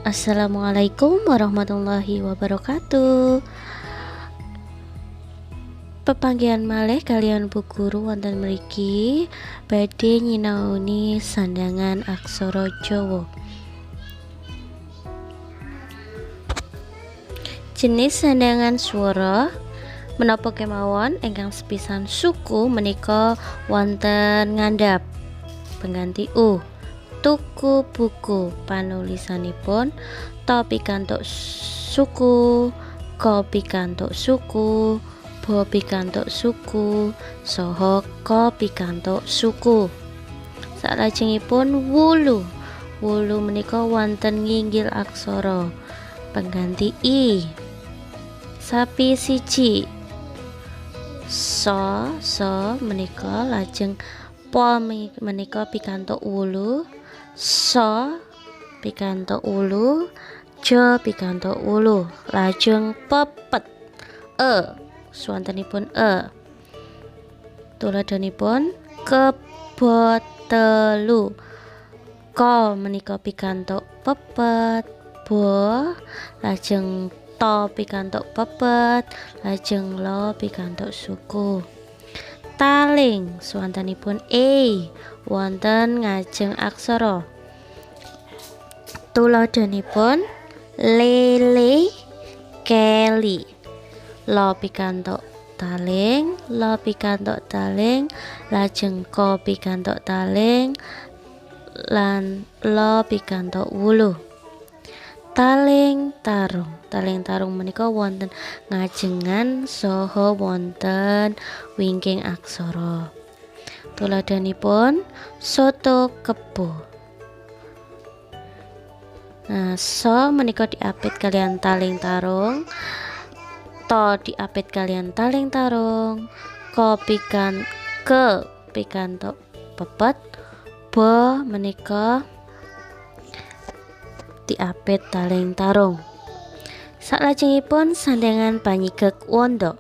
Assalamualaikum warahmatullahi wabarakatuh. Pepanggihan malih kaliyan Bu Guru wonten mriki badhe nyinaoni sandhangan aksara Jawa. Jenis sandhangan swara menapa kemawon ingkang sepisan suku menika wonten ngandhap pengganti u. Tuku buku panulisanipun to pikantuk suku, ko pikantuk suku, bo pikantuk suku, saha ka pikantuk suku. Salajengipun wulu. Wulu menika wonten nginggil aksara pengganti i. Sapi siji. So, so menika lajeng po menika pikantuk wulu, so pikantuk wulu, jo pikantuk wulu, lajeng pepet e, suwantenipun e. Tuladhanipun kebo telu. Ko menika pikantuk pepet, bo lajeng to pikantuk pepet, lajeng lo pikantuk suku. Taling suwantenipun e wonten ngajeng aksara. Tuladhanipun lele keli. Lo pikantuk taling, lo pikantuk taling, lajeng ko pikantuk taling lan lo pikantuk wulu. Taling tarung. Taling tarung menika wonten ngajengan saha wonten wingking aksara. Tuladhanipun soto kebo. Nah, so menika diapit kaliyan taling tarung, to diapit kaliyan taling tarung, ko pikan ke pikantuk pepet, bo menika diapit taling tarung. Salajengipun sandhangan panyigek wanda.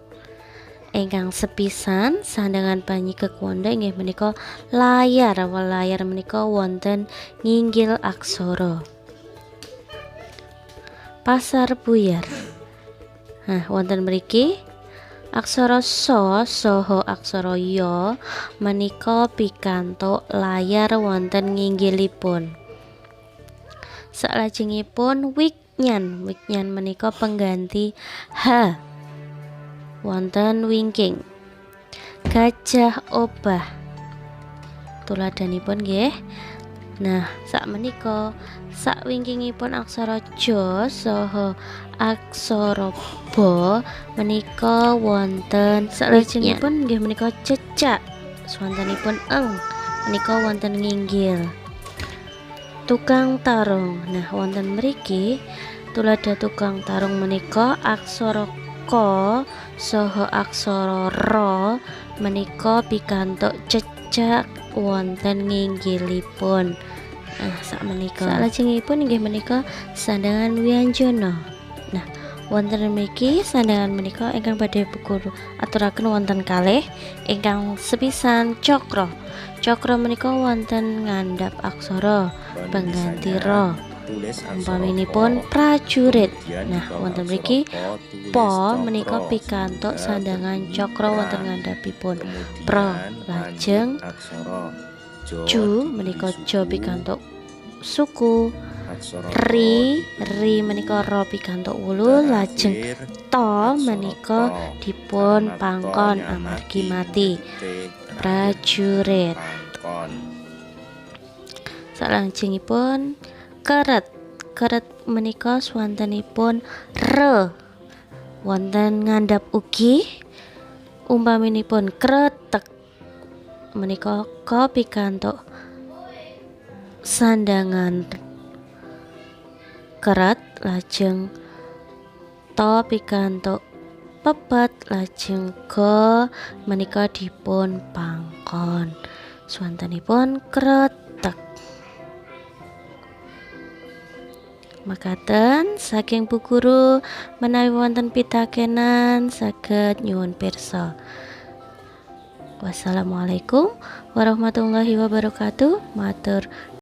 Ingkang sepisan sandhangan panyigek wanda inggih menika layar. Layar menika wonten nginggil aksara. Pasar buyar. Nah, wonten mriki aksara sa saha aksara ya menika pikantuk layar wonten nginggilipun. Salajengipun wiknyan. Wiknyan menika pengganti h wonten wingking. Gajah obah. Tuladhanipun nggih. Nah, sakmenika sakwingkingipun aksara ja saha aksara ba menika wonten salajengipun nggih menika cecak. Swantenipun eng menika wonten nginggil. Tukang tarung. Nah, wonten mriki tuladha tukang tarung menika aksara ka saha aksara ra menika pikantuk cecak wonten nginggilipun. Nah, sakmenika salajengipun inggih menika sandhangan wianjana. Nah, wonten mriki sandhangan menika ingkang badhe Bu Guru aturaken wonten kalih. Ingkang sepisan cakra. Cakra menika wonten ngandhap aksara pengganti ra. Umpaminipun prajurit. Nah, wonten mriki po menika pikantuk sandhangan cakra wonten ngandhapipun pra, lajeng ju menika ja pikantuk suku, ri ri menika ra pikantuk wulu, lajeng ta menika dipun pangkon amargi mati. Prajurit. Salajengipun keret. Keret menika swantenipun re wonten ngandhap ugi. Umpaminipun kretek menika ka pikantuk sandhangan keret, lajeng ta pikantuk pepet, lajeng ga menika dipun pangkon. Swantenipun kretek. Makaten saking Bu Guru, menawi wonten pitakenan saged nyuwun pirsa. Wassalamualaikum warahmatullahi wabarakatuh. Matur